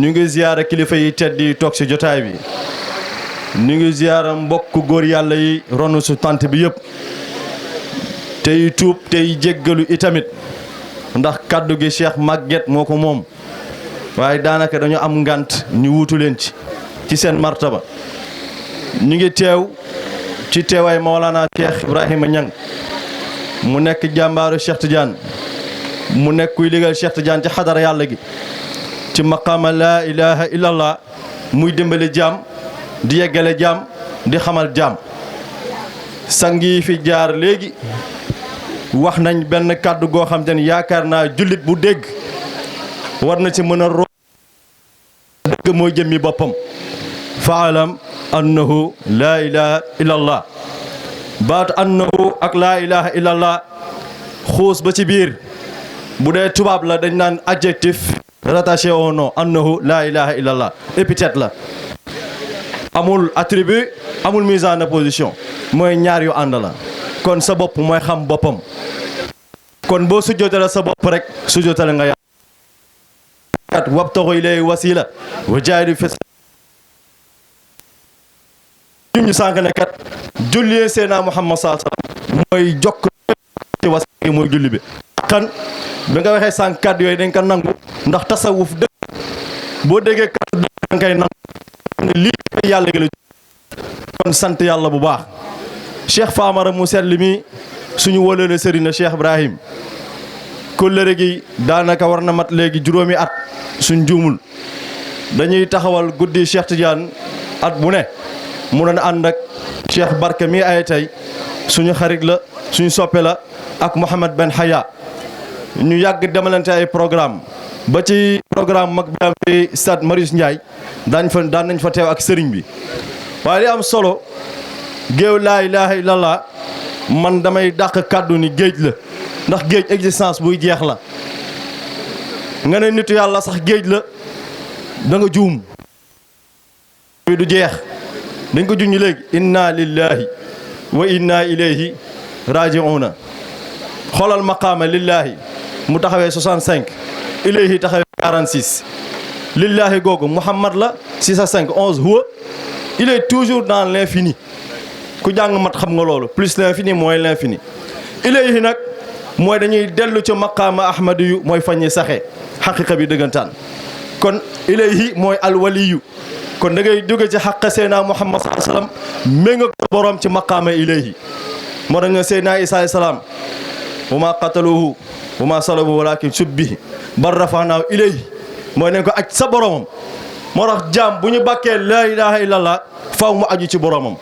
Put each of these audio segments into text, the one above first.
ñu ngi ziyaara kilifa yi tedd yi toog ci jotaay bi ñu ngi ziyaara mbokk góor yàlla yi ronu su tant bi yëpp tey tuub tey jéggalu itamit ndax kàddu gi Cheikh Maguette moo ko moom waaye daanaka dañu am ngant ñu wuutu leen ci seen martaba ñu ngi teew ci teewaay Mawlana Cheikh Ibrahima Niang mu nekk jàmbaaru Cheikh Tidiane mu nekk kuy liggéeyal Cheikh Tidiane ci xadara yàlla gi ci maqaama laa ilaha illallah muy dimbali jaam di yeggale jaam di xamal jaam sang yi fi jaar léegi wax nañ benn kàddu goo xam te ne yaakaar naa jullit bu dégg war na ci mën a ro dëgg mooy jëmmi boppam faalam annahu laa ilaha illallah baatu annahu ak laa ilaha illallah xuus ba ci biir bu dee tubaab la dañ naan adjectif rattaché au nom annahu laa ilaha illallah épithète la amul attribut amul mise en opposition mooy ñaar yu ànd la kon sa bopp mooy xam boppam kon boo sujjootale sa bopp rek sujjootale nga yàlla kat wabtaxu ilayhi wasila wa jaahidu fi ñu sànq ne kat julli Seydina Muhammad sallallahu alayhi wasallam mooy jokk ci wasila mooy julli bi kan bi nga waxee sànq kàddu yooyu dañ ko nangu ndax tasawuf dëgg boo déggee kàddu dëgg dañ koy nangu ne lii yàlla gi la kon sant yàlla bu baax Cheikh Famara mu sell mi suñu wóolale sëriñ la Cheikh Ibrahim kóllëre gi daanaka war na mat léegi juróomi at suñ juumul dañuy taxawal guddi Cheikh Tidiane at bu ne mu doon ànd ak Cheikh Barke mi ay tey suñu xarit la suñu soppe la ak Mouhamed Ben Haya ñu yàgg demalante ay programme ba ci programme mag bi am fi stade Marius Ndiaye daan nañ fa teew ak sëriñ bi waaye li am solo géew laa ilaha illallah man damay dàq kàddu ni géej la ndax géej existence buy jeex la nga ne nitu yàlla sax géej la da nga juum bi du jeex dañ ko junñi léegi inna lillahi wa inna ilayhi raji'una xoolal maqaama lillahi mu taxawee 65 ilayhi taxawee 46 lillahi googu Muhammad la 6 5 11 huwa il est toujours dans l'infini ku jàng mat xam nga loolu plus l'infini mooy l'infini ilayhi nag mooy dañuy dellu ca maqaama ahmadu yu mooy faññi saxee xaqiqa bi dëggantaan kon ilayhi mooy alwaliyu kon da ngay jóge ci xaq Seydina Muhammad sallallahu alayhi wasallam ménga ko borom ci maqaama ilayhi moo tax nga Seydina Isa alayhi salaam wa ma qataluhu wa ma salabu walakin subbihi bal rafanaahu ilayhi mooy nañ ko aj sa boromam moo tax jaam bu ñu bàkkee laa ilaha illallah faw mu aju ci boromam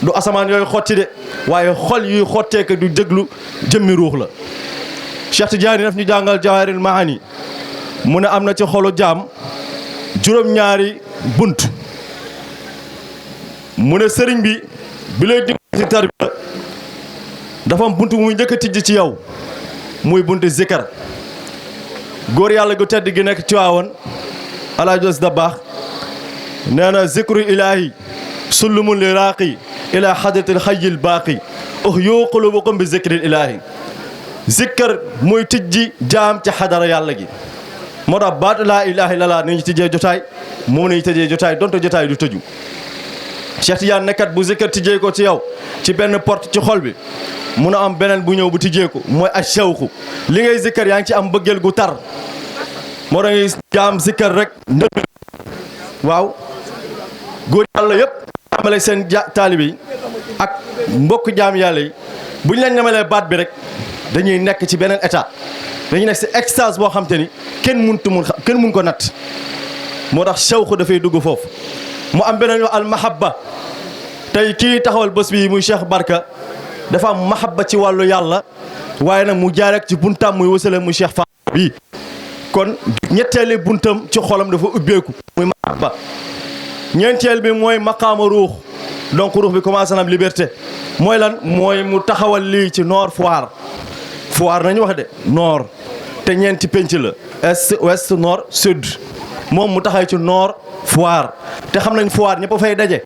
du asamaan yooyu xotti de waaye xol yuy xotteeke du déglu jëmmi ruux la Cheikh Tidiane daf ñu jàngal Jawahirul Maani mu ne am na ci xolu jaam juróom-ñaari bunt mu ne sëriñ bi lay dimbali ci tarbiya dafa am bunt muy njëkk a tijj ci yow muy buntu zikar góor yàlla gu tedd gi nekk Tiwaawan Alaaji As Dabaax nee na zikru ilaahi sullumun li raaqi ila hadratil hayyil baaqi uhyu qulubukum bi zikril ilaahi zikkar mooy tijji jaam ci xadara yàlla gi moo tax baatu laa ilaaha illallaah ni ñu tijjee jotaay moom nañu tëjee jotaay donte jotaay du tëju Cheikh Tidiane nekkat bu zikkar tijjee ko ci yow ci benn porte ci xol bi mun a am beneen bu ñëw bu tijjee ko mooy ashawqu li ngay zikkar yaa ngi ci am bëggeel gu tar moo tax ngay jaam zikkar rek ndëgg waaw góor yàlla yëpp amale seen taalibe yi ak mbokk jaam yàlla yi bu ñu leen ñamalee baat bi rek dañuy nekk ci beneen état dañuy nekk ci extase boo xam te ni kenn mun ko natt moo tax shawqu dafay dugg foofu mu am beneen yoo al mahabba tey kii taxawal bés bi muy Cheikh Barka dafa am mahabba ci wàllu yàlla waaye nag mu jaar rek ci buntam muy wasale muy Cheikh Fall bi kon ñetteeli buntam ci xolam dafa ubbeeku muy mahabba ñeenteel bi mooy maqaama ruux donc ruux bi commencé na am liberté mooy lan mooy mu taxawal lii ci Nord Foire nañu wax de nord te ñeenti penc la est ouest nord sud moom mu taxaw ci Nord Foire te xam nañ Foire ñëpp a fay daje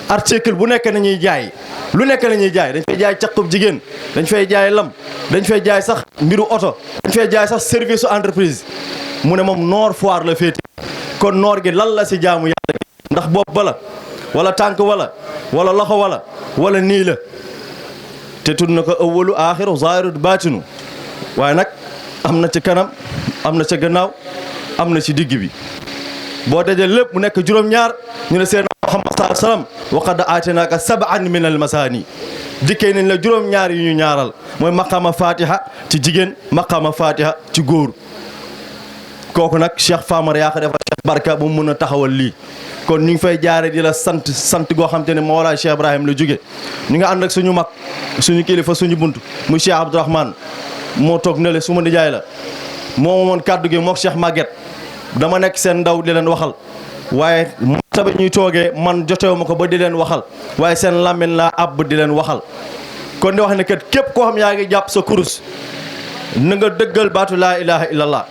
article bu nekk nañuy jaay lu nekk nañuy jaay dañ fay jaay caqub jigéen dañ fay jaay lam dañ fay jaay sax mbiru oto dañ fay jaay sax service su entreprise mu ne moom Nord Foire la féete kon noor gi lan la si jaamu yàlla gi ndax bopp bala wala tànk wala loxo wala nii la te tudd na ko awwalu aaxiru zaahiru baatinu waaye nag am na ci kanam am na ca gannaaw am na ci digg bi boo dajee lépp mu nekk juróom-ñaar ñu ne seen Muhammad sallallahu alayhi wasallam wa qad aataynaaka sab'an min al masaani dikkee nañ la juróom-ñaar yu ñu ñaaral mooy maqaama fatiha ci jigéen maqaama fatiha ci góor kooku nag Cheikh Famara yaa ko defal Cheikh Barka bu mu mën a taxawal lii kon ñu ngi fay jaare di la sant goo xam te ne Mawlaa Cheikh Ibrahim la jóge ñu nga ànd ak suñu mag suñu kilifa suñu bunt muy Cheikh Abdourahmane moo toog ne le su ma nijaay la moo moon kàddu gi mook Cheikh Maguette dama nekk seen ndaw di leen waxal waaye martaba ñuy toogee man jotewu ma ko ba di leen waxal waaye seen làmmiñ laa àbb di leen waxal kon di wax ne kat képp koo xam yaa ngi jàpp sa kurus na nga dëggal baatu laa ilaha illallah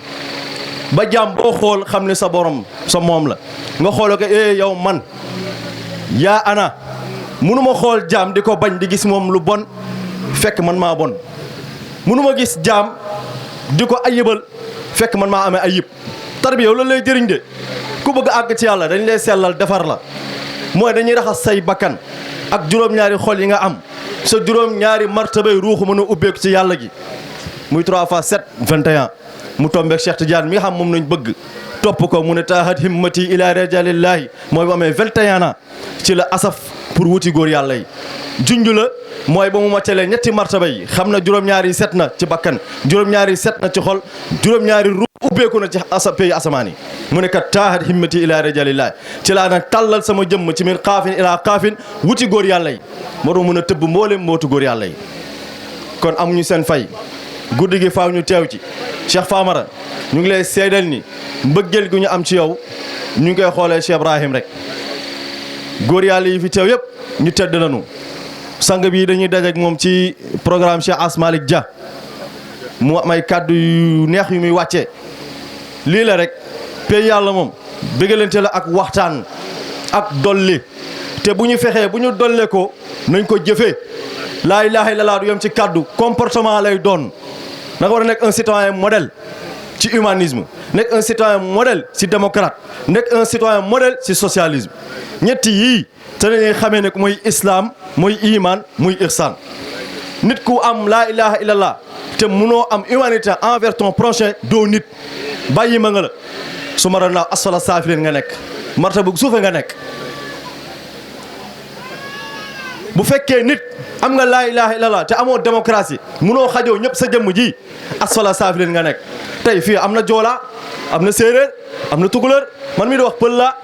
ba jàmm boo xool xam ne sa borom sa moom la nga xooloo ko yow man yaa ana mënuma xool jaam di ko bañ di gis moom lu bon fekk man maa bon mënuma gis jaam di ko ayibal fekk man maa amee ayib tarbiya yow loolu lay jëriñ de ku bëgg àgg ci yàlla dañ lay sellal defar la mooy dañuy raxas say bakkan ak juróom-ñaari xol yi nga am sa juróom-ñaari martabay ruuxu mën a ubbeeku ci yàlla gi muy 3 fois 7 21 mu tombeek Cheikh Tidiane mi nga xam moom lañ bëgg topp ko mu ne taahat himmati ila rijalillaahi mooy bu amee 21 ans ci la asaf pour wuti góor yàlla yi junj la mooy ba mu matalee ñetti martaba yi xam na juróom-ñaari yi set na ci bakkan juróom-ñaari yi set na ci xol juróom-ñaari ruux ubbeeku na ci pays asamaan yi mu ne kat taahat himmati ila rijalillaahi ci laa nag tàllal sama jëmm ci min xaafin ila xaafin wuti góor yàlla yi moo tax mun a tëbb mboolem mbootu góor yàlla yi kon amuñu seen fay guddi gi faaw ñu teew ci Cheikh Famara ñu ngi lay seedal ni mbëggeel gu ñu am ci yow ñu ngi koy xoolee Cheikh Ibrahim rek góor yàlla yi fi teew yëpp ñu tedd nañu sang bi dañuy dajeek moom ci programme Cheikh Asmalik Dia mu am ay kàddu yu neex yu muy wàccee lii la rek pay yàlla moom bëggalante la ak waxtaan ak dolli te bu ñu fexee bu ñu dollee ko nañ ko jëfee laa ilaaha illallaah du yem ci kàddu comportement lay doon da nga war a nekk un citoyen modèle ci humanisme nekk un citoyen modèle ci démocrate nekk un citoyen modèle ci socialisme ñetti yii te nañuy xamee ne mooy islam mooy iman muy ihsan nit ku am laa ilaha illallah te munoo am humanité envers ton prochain doo nit bàyyi ma nga la su ma doon naaw asfala saafiliin nga nekk marta bu suufe nga nekk bu fekkee nit am nga laa ilaha illallah te amoo démocratie munoo xajoo ñëpp sa jëmm ji asfala saafiliin nga nekk tey fii am na joolaa am na séeréer am na tukulër man mi di wax pël la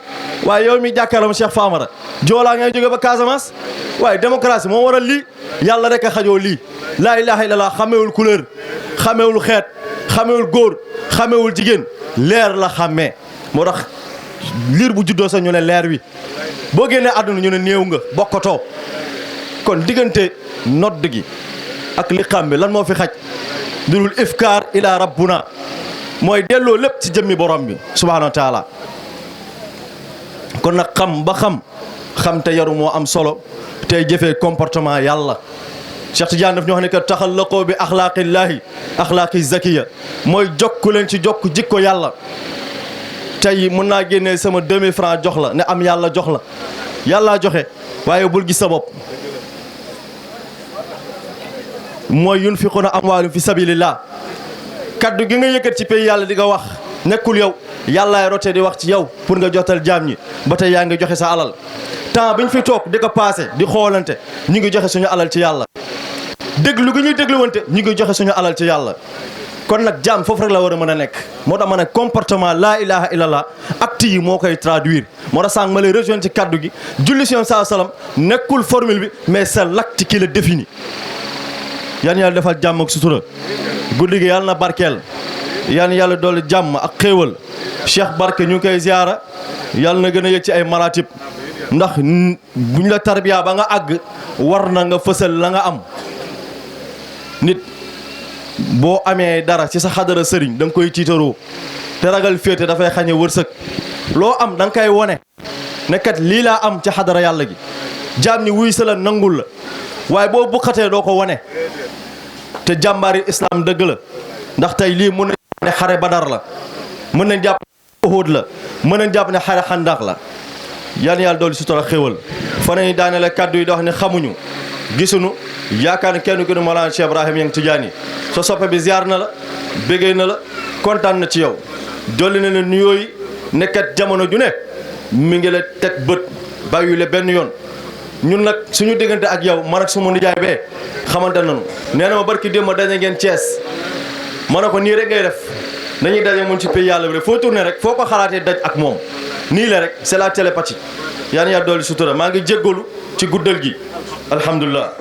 waaye yow mi jàkkaarloo Cheikh Famara joolaa ngay jóge ba Casamance waaye démocratie moo waral lii yàlla rek a xajoo lii laa ilaha illallah xamewul couleur xamewul xeet xamewul góor xamewul jigéen leer la xàmmee moo tax liir bu juddoo sax ñu ne leer wi boo génnee àdduna ñu ne néew nga bokkatoo kon diggante nodd gi ak liqaam bi lan moo fi xaj dulul ifkaar ila rabbuna mooy delloo lépp ci jëmmi borom bi subhaanahu wa taala kon nag xam te yaru moo am solo tey jëfee comportement yàlla Cheikh Tidiane daf ñu wax ne que taxallaqoo bi axlaaqillaahi axlaaqi zakiya mooy jokku leen ci jokk jikko yàlla tey mën naa génnee sama 2000 francs jox la ne am yàlla jox la yàllaa joxe waaye bul gis sa bopp mooy yunfiquuna amwaalahum fi sabilillah kaddu gi nga yëkkat ci pays yàlla di nga wax nekkul yow yàllaay rote di wax ci yow pour nga jotal jaam ñi ba tey yaa ngi joxe sa alal temps bi ñu fi toog di ko passé di xoolante ñu ngi joxe suñu alal ci yàlla déglu gi ñuy dégluwante ñu ngi joxe suñu alal ci yàlla kon nag jaam foofu rek la war a mën a nekk moo tax ma ne comportement laa ilaha illallah acte yi moo koy traduire moo tax sànq ma lay rejoindre ci kaddu gi julli si yoon saa salaam nekkul formule bi mais c'est l'acte qui le définit yan yàlla defal jàmm ak sutura guddi gi yàlla na barkeel yan yàlla doole jàmm ak xéewal Cheikh Barke ñu ngi koy ziara yàlla na gën a yëg ci ay maratib ndax buñ la tarbiya ba nga àgg war na nga fësal la nga am nit boo amee dara ci sa xadara sëriñ da nga koy tiitaroo te ragal féete dafay xañe wërsëg loo am da nga koy wone ne kat lii laa am ci xadara yàlla gi jaam ni wuy sa la nangul la waaye boo buqatee doo ko wone te jàmbaari islam dëgg la ndax tey lii mën nañ ne xare badar la mën nañ jàpp Uhud la mën nañ jàpp ne xare xandax la yal na yàlla doolu sutura xéwal fa nañu daanele kaddu yi di wax ne xamuñu gisuñu yaakaar ne kenn ku ne Mawlana Cheikh Ibrahim Niang Tidiane sa soppe bi ziar na la béggee na la kontaan na ci yow dolli na leen nuyoo yi nekkat jamono ju ne mi ngi la teg bët bàyyi la benn yoon ñun nag suñu diggante ak yow man ak suma nijaay bee xamante nañu nee na ma barki démb daje ngeen Thiès ma ne ko nii rek ngay def nañuy daje mun ci pays yàlla bi rek foo tourné rek foo ko xalaatee daj ak moom nii la rek c'est la télépathie yaa ni yaa dolli sutura maa ngi jéggalu ci guddal gi alhamdulilah